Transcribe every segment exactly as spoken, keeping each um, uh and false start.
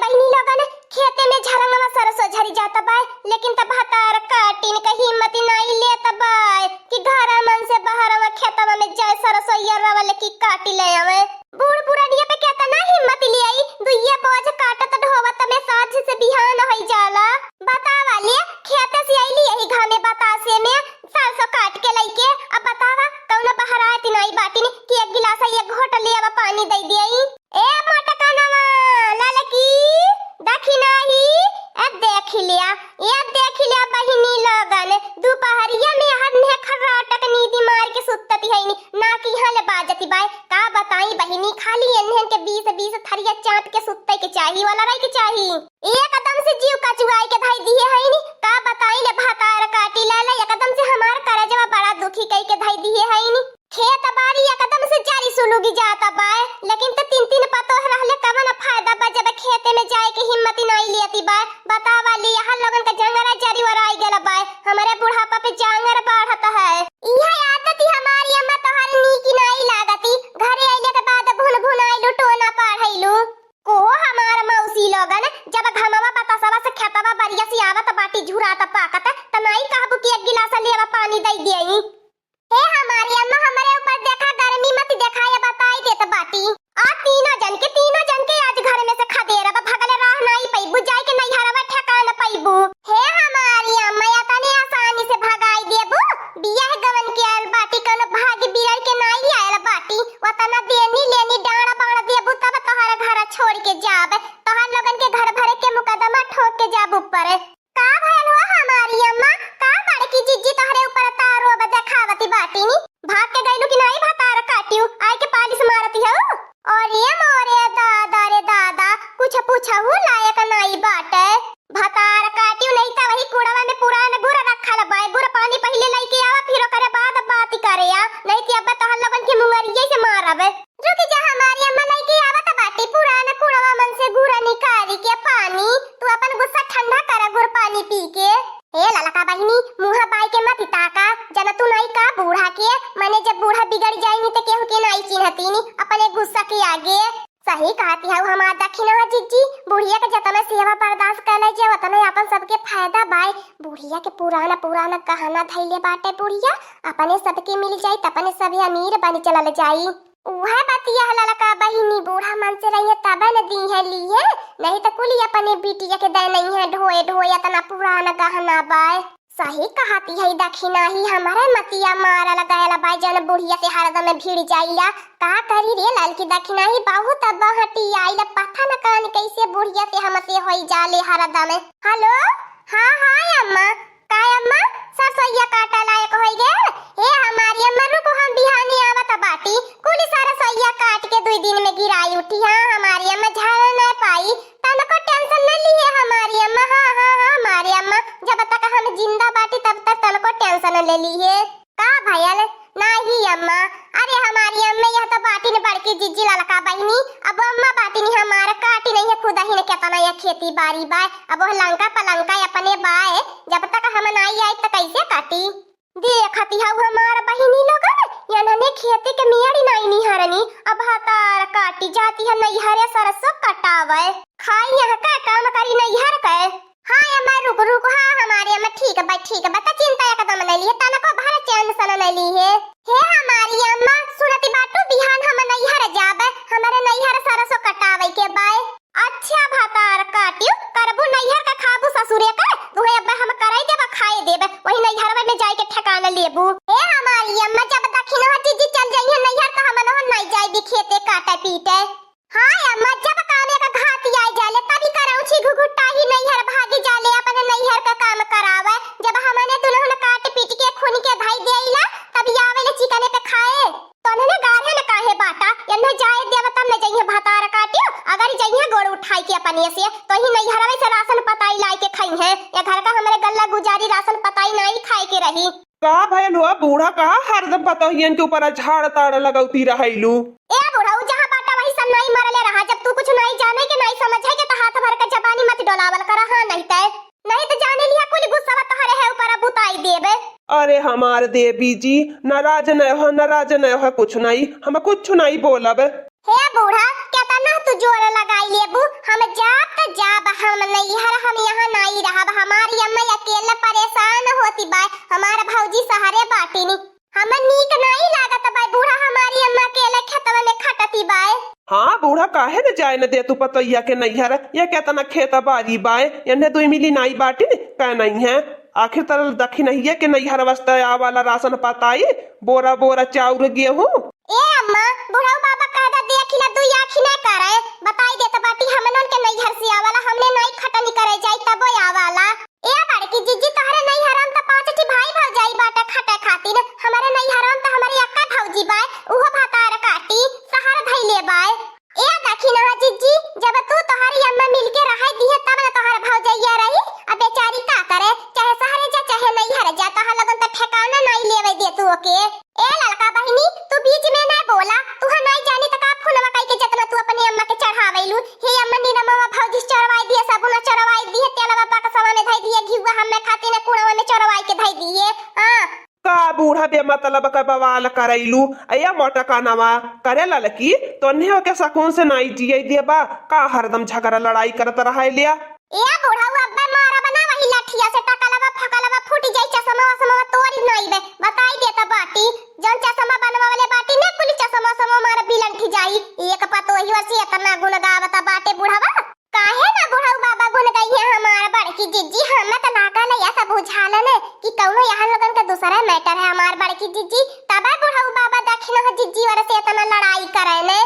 बहिनी लोगन, खेते में झरंगवा सरसों झरी जात बाय, लेकिन त भतार काटिन के हिम्मत नाई लेत बाय कि घर मन से बहरवा खेतवा में जाए सरसोईया रवल की काटी ले आवे। बूढ़ पुरनिया पे केतना हिम्मत लियाई, दुइये बोझ काटत ढोवत में साँझ से बिहान होई जाला। बतावा ले, खेते से अइली यही घामे बतासे में सरसों काट के लइके, अब बतावा कौनो बहरात नाई बाटिन कि एक गिलास एक घोट ले आवा पानी दे दियाई। ए मोटकनवा, ललकी, दखिनाही, ए देख लिया, ए देख लिया बहिनी लोगन, दुपहरिया में हन्हे खर्राटक नींदी मार के सुत्तती है नी, ना कि यहाँ ले बाजती बाय। का बताई बहिनी, खाली एन्हन के बीस बीस थरिया चाट के सुत्ते के चाही, वाला रहे के चाही। एकदम से जीव कचुआई के धई दिए है नी, का बताई ले भतार काटी ले ले, एकदम से हमार करजवा बड़ा दुखी कई के धई दिए है नी। खेत बारी एकदम से जारी सुलुगी जाता बाय, लेकिन त तीन तीन पतोह रहले कवन फायदा बा, जब खेते में जाए के हिम्मत नाई लियती बाय। बतावा ली, यहाँ लोगन का जंगरा जारी वराई गल बाय, हमरे बुढ़ापा पे जांगर बाढ़त है। इहे आदत ही हमारी अम्मा तोहर नीक नाई लागती, घरे अइले के बाद भुन भुन आइलू टोना पढ़ैलू। को हमार मौसी लोगन, जब घमवा बतासवा से खेतवा बरिया से आवत बाटी झुरात पाकत, त नाई कहबू कि एक गिलास लेवा पानी दई देई। हे हमारी अम्मा, हमरे ऊपर देखा, गर्मी मत देखा, ये बताई देत बाटी। आ तीनों जन के, तीनों जन के आज घर में से खदेरब, भगले राह नाई पइबू, जाए के नैहरवा ठेकान पइबू। हे हमारी अम्मा, या तने आसानी से भगाई देबू? बियाह गवन के आयल बाटी, कौनो भाग बिरड़ के नाई आयल बाटी। वतना देनी लेनी डांड़ बांड़ देबू, तब तोहर घर छोड़ के जाब, तोहर लोगन के घर भरे के मुकदमा ठोक के जाब ऊपर। का भयल हो हमारी अम्मा? का बड़की जिज्जी तोहरे ऊपर तारोब देखावती बाटिनी? भाग के गइलू कि नाई भतार काटियो? आए के पालिश मारती हऊ? अरे मोरे दादा रे दादा, कुछ पूछहू लायक नाई बाटे। भतार काटियो नहीं त वही कुड़वा में पुरान गुर रखल बाय। गुर पानी पहिले लइके आवा, फिर ओकरे बाद बात करे आ। नहीं त अब तोहर लोगन के मुंगरिये से मारब। रुक जा हमारी अम्मा, लइके आवत बाटी पुरान कुड़वा मन से गुर निकाली के पानी। तू अपन गुस्सा ठंडा कर गुर पानी पी के। हे ललका बहिनी, मुँह बाई के मत ताका, जन तू नाई का बूढ़ा के, मने जब बूढ़ा बिगड़ जाइनी त केहू के नाई चिन्हतीनी अपने गुस्सा के आगे। सही कहती हऊ हमार दखिनवा जिज्जी, बुढ़िया के जतना सेवा बर्दाश्त कर ले जे उतने अपन सबके फायदा बाय। बुढ़िया के पुराना पुराना गहना धइले बाटे बुढ़िया, अपने सबके मिल जाई त अपने सभी अमीर बन चलल जाई। उहे बतिया है ललका बहिनी, बूढ़ा मन से रहिए तबे न दीहे लीहे, नहीं त कुली अपने बिटिया के दे नहीं है ढोए ढोए, इतना पुरान गहना बाय। सही कहती है दखिनाही, हमरे मतिया मारल गयल बाय, जन बुढ़िया से हरदम भिड़ जाइला। का करी रे ललकी दखिनाही, बहुत बहटी आइल, पता न कान कैसे बुढ़िया से हमसे होई जाले हरदम। हेलो, हाँ हाँ अम्मा, का अम्मा, सरसोइया काटे लायक होई गए? हे हमारी अम्मा, रुको, हम बिहानी आवत बाटी, कुल सरसोइया काट के दुई दिन में गिराई उठी। हाँ हमारी अम्मा, झड़ न पाई, तनको टेंशन न लिए हमारी अम्मा। हाँ हाँ हाँ हमारी अम्मा, जब तक हम जिंदा बाटी तब तक तनको टेंशन न ले लिए। का भयल? नाही अम्मा, अरे हमारी अम्मा, यह तो बाटिन बड़की जिज्जी ललका बहिनी, अब अम्मा बाटिन हमार काटी नहीं है, खुद ही ने केतना यह खेती बारी बाय, अब वह लंका पलंका अपने बाय, जब तक हम नाई आई त कैसे काटी? देखती हऊ हमार बहिनी लोगन, यनने खेती के मियाड़ी नाई निहरनी, अब हतार काटी जाती है नैहरे सरसों कटावे, खाई यहाँ का काम करी नैहर के। हाँ अम्मा, रुक रुक, हाँ हमारी अम्मा, ठीक बा ठीक बा, त चिंता एकदम नहीं लिए, तनको भर टेंशन नहीं लिए। हे हमारी अम्मा, सुनती बाटू, बिहान हम नैहर जाबे, हमरे नैहर सरसों कटावे के बाय। अच्छा भतार काटियो, करबू नैहर का खाबू ससुरे का, तुहे अब्बे हम कराई देबा खाए देबे, वही नैहरवे में जाए के ठिकाना लेबू। हे हमारी अम्मा, जब दखिनवा जिज्जी चल जइहे नैहर त हमनहु नहीं जाइबी खेते काटे पीटे। हाँ अम्मा, जब कामे का घात आई जाले, तभी करौछी घुघुटाही नैहर भागी जाले, अपने नैहर का काम करावे। जब हमने दुल्हन काट पीट के खून के धई देइला, तभी आवेले चिकने पे खाए। तोने ने गाढ़े न काहे बाटा, एन्हे जाए देव तब न जइहे भतार काटियो, अगर जइहे गोड़ उठाई के अपने से, तो ही नैहरवे से राशन पताई लाई के खइहे। ये घर का हमरे गल्ला गुजारी राशन पताई नाई खाए के रही। का भयल हुआ बूढ़ा, का हरदम पतोहियन के ऊपर झाड़ ताड़ लगौती रहैलू? ए बुढ़ऊ, जहाँ बाटा वही सन्नाई मरले रहा। जब तू कुछ नाई जाने के, नाई समझे के, त हाथ भर के जबानी मत डोलावल करा, हाँ नहीं तै, नहीं त जाने लिया कुल गुस्सा तोहरे है ऊपर बुताई देबे। अरे हमार देवी जी, नाराज न हो, नाराज न हो, कुछ नहीं, हम कुछ नहीं बोलब। हे बूढ़ा, केतना तू जोर लगाई लेबू? हम जाब त जाब, हम नैहर, हम यहाँ नाई रहब। हमारी अम्मा अकेले परेशान होती बाय, हमार भौजी सहरे बाटिनी। हमें नीक नाई लागत बाय, बूढ़ा हमारी अम्मा अकेले खेतवा में खटती बाय। हाँ बूढ़ा, काहे न जाए न दे तू पतोहिया के नैहर? ये केतना खेत बारी बाय, एन्हे दुई मिली नाई बाटिन, कै नाई है? आखिर तल दखिनहिया के नैहर वास्ते आवाला राशन पताई, बोरा बोरा चाउर गेहूं। ए अम्मा, बुढ़ऊ बाबा कहदा देखिला दुई आँखी ना करे, बताई देत बाटी हमनन के नैहर से आवाला, हमने नाई खटनी करे जाई तबो आवाला। ए बड़की जिज्जी, तोहरे नैहरन त पाँच ठी भाई भौजाई बाटे खटे खातिर, हमरे नैहरन त हमरे एक्का भौजी बाय, उहो भतार काटी, सहर धैले बाय। ए दखिनहा जिज्जी, जब तू तोहरी अम्मा मिलके रहे दिहे तब न तोहर भौजैया रही, अब बेचारी का करे, चाहे सहरे जा चाहे नैहर जा, तोहर लगन त ठेकाना नाई लेवे दे तू ओके। ए ललका बहिनी, तू बीच में ना बोला, तू ह नाई जानी त का फोनवा कई के जतना तू अपनी अम्मा के चढ़ावेलू, हे अम्मा नीलमवा भौजी चढ़वाई दिए, सबुना चढ़वाई दिए, तेलवा बक्सवा में धई दिए, घिउवा हमें खातिर न कुड़वा में चढ़वाई के धई दिए। हाँ। का बूढ़ा बेमतलब का बवाल करैलू? अया मोटकनवा, करे ललकी, तोन्हे ओके सकून से नाई जिए देबा, का हरदम झगड़ा लड़ाई करत रहे लिया? ए बुढ़ऊ, अब्बे मारब ना वही लठिया से, टकलवा फकलवा फूट जाई, चश्मा वश्मा तोड़ नाई बे, बताई देत बाटी, जौन चश्मा बनवावले बाटी ने कुल चश्मा वश्मा मार बिलंठ जाई। एक पतोहियो से इतना गुण गावत बाटे बुढ़वा। काहे ना बुढ़ऊ बाबा गुन गई है हमार बड़की जिज्जी, हमें त लागल है ऐसा बुझालन है कि कौनो यहाँ लोगन के दूसरा matter है हमार बड़की जिज्जी। तबे बुढ़ऊ बाबा दखिनहा जिज्जी वाला से इतना लड़ाई करे ने।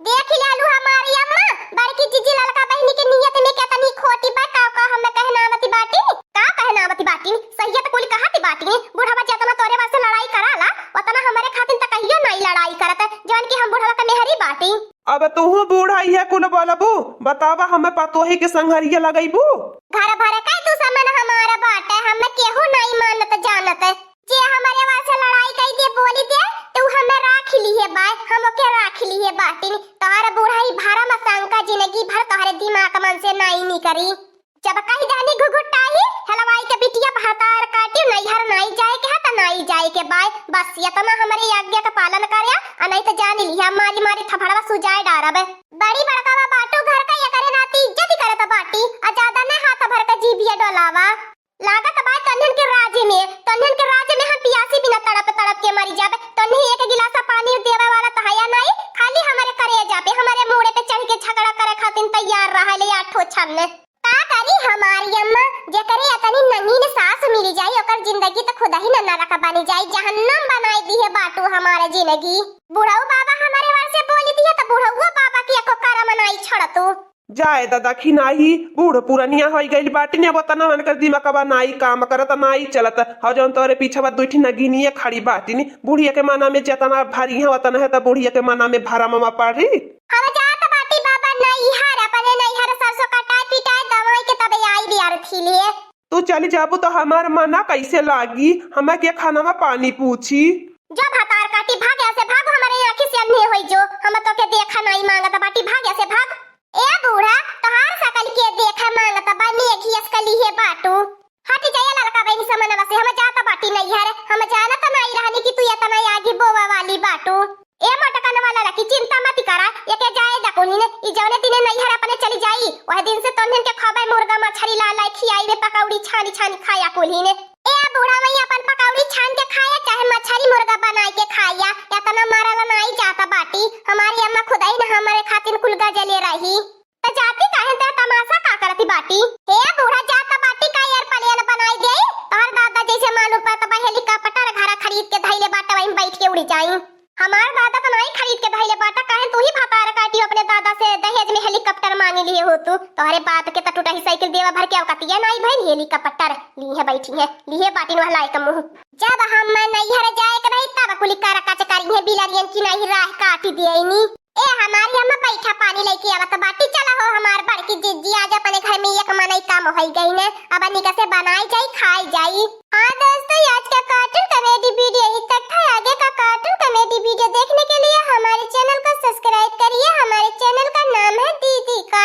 देख लियालू हमारी अम्मा, बड़की जिज्जी ललका बहिनी के नियत में कितनी खोटी बा, का का हमें कहनावती बाटी, का कहनावती बाटी, सही है त कुल कहती बाटी। बुढ़वा जितना तोरे वास्ते लड़ाई कराला, उतना हमारे खातिर त कहियो नहीं लड़ाई करत, जौन कि हम बुढ़वा के मेहरी बाटी। अब तूहू बूढ़ा इहे कुल बोलबू? बतावा, हमें पतोही के संघरिया लगैबू? घर भर के दुश्मन हमारा बाटे, हमें केहू नहीं मानत जानत। जे हमारे वास्ते लड़ाई कई दे, बोली दे, तो हमें राख लिए बाय, हम ओके राख लिए बाटिन। तोहर बूढ़ाई भरम शंका, जिंदगी भर तोहरे दिमाग मन से नहीं निकरी। जब कही जानी घुघुटाई, हलवाई के बिटिया भातार काटी, नैहर नाई जाए के है त नाई जाए के बाय। बस इतना हमरे आज्ञा का पालन करे, आ नहीं त जान लिया मारी मारी थपड़वा सुजाए डारब। बड़ी बड़कावा बाटू घर का, एकरे नाती इज्जत करत बाटी, आ ज्यादा न हाथ भर के जीभिया डोलावा। लागत बाय तन्हन के राज में, तन्हन के राज में हम पियासी बिना तड़प तड़प के मरी जाबे। तन्हे एक गिलासा पानी देवे वाला त हया नाई, खाली हमरे करेजा पे, हमरे मूड़े पे चढ़ के झगड़ा करे खातिर तैयार रहे ले आठो छन। का करी हमारी अम्मा, जेकरे अतनी नंगीन सास मिल जाई, ओकर जिंदगी त खुद ही न नरक बन जाई, जहन्नम बनाई दिहे बाटू हमारे जिंदगी। बुढ़ऊ बाबा हमारे वर से बोली दिहे त बुढ़ऊ बाबा की एको करम नाई छोड़तू। जाए दा दखिनही, बूढ़ पुरनिया होई गइल बाटिन, अब ओतना उनकर दिमागवा नाई काम करत, नाई चलत। हौ जौन तोरे पीछवा दुई ठी नगिनिया खड़ी बाटिन, बुढ़िया के मना में जेतना भरी है, ओतना है त बुढ़िया के मना में भरमवा पड़ी। हम जात बाटी बाबा नैहर, अपने नैहर सरसों कटाए पिटाए दवाई के तबे आई बियार थी लिए। तू चली जाबू त हमार मना कैसे लागी? हमें के खाना में पानी पूछी? जो भतार काटी, भाग यहाँ से, भाग, हमारे आँखी से अन्हे होई जो, हम तो के देखा नहीं मांगत बाटी, भाग यहाँ से, भाग। ए बूढ़ा, तोहार सकल के देखा मांगत बा, मेघी असकली है बाटू। हट जाइए ललका बहनी समनवा से, हम जात बाटी नैहर, हम जानत नहीं रहनी कि तू इतना आगी बोवा वाली बाटू। ए मोटकन वाला लकी, चिंता मत करा, एके जाए दा कुल्हिन, ई जौने दिने नैहर अपने चली जाई, वह दिन से तोहन के खबै मुर्गा मछरी ला लाई खियाई में पकौड़ी छानी छानी खाया कुल्हिन। ए बूढ़ा, वही अपन पकौड़ी छान के खाया, चाहे मछरी मुर्गा बनाई के खाया, इतना मारल नाई जाता बाटी, हमारी अम्मा खुद ही न हमारे खातिर कुल गजले रही। त जाती काहे ते तमाशा का करती बाटी? हे बूढ़ा, जात बाटी का airplane बनाई दे? तोहर दादा जैसे मालूम पड़त बा helicopter घर खरीद के धइले बाटे, वहीं बैठ के उड़ी जाई। हमार दादा त नाई खरीद के धइले बाटे, काहे तू ही भतार काटी अपने दादा से दहेज में helicopter मांगी लिए हो तू? तोहरे बाप के त टूटा ही साइकिल देवा भर के औकातिया नाई भइल, helicopter ली है बैठी है, ली है बाटिन वाला एक मुंह। जब हम नैहर जाए के रही तब कुली कर कच करी है बिलरियन की नहीं राह काटी दियनी। ए हमारी अम्मा, बैठा, पानी लेके आवत बाटी। चला हो हमार बड़की जिज्जी, आज अपने घर में एक मनई कम होई गई ने। अब निका से बनाई जाई, खाई जाई। हाँ दोस्तों, आज का cartoon comedy video यहीं तक था। आगे का cartoon comedy video देखने के लिए हमारे channel को subscribe करिए। हमारे channel का नाम है दीदी का